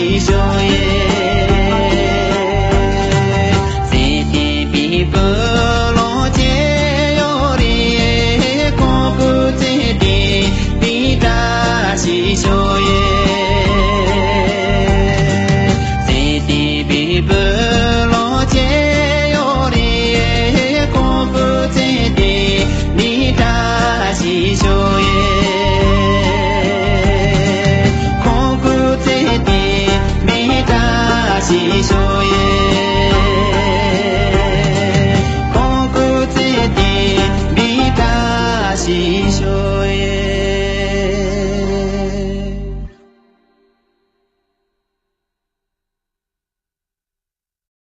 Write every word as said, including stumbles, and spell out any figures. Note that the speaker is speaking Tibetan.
ཞིག་ཤོག་ཡེ། ཚེ་འདི་བའི་བུ་ལོན་ཅི་ཡོད་རེད། ཁོང་ཁུ་ཚེ་འདི་མི་འདྲ་ཞིག་ཤོག་ཡེ། ཚེ་འདི་བའི་བུ་ལོན་ཅི་ཡོད་རེད། ཁོང་ཁུ་ཚེ་འདི་མི་འདྲ་ཞིག་ཤོག་ཡེ། ཁོང་ཁུ་ཚེ་འདི་མི་འདྲ་ཞིག་ཤོག་ཡེ། ཁོང་ཁུ་ཚེ་འདི་མི་འདྲ་ཞིག་ཤོག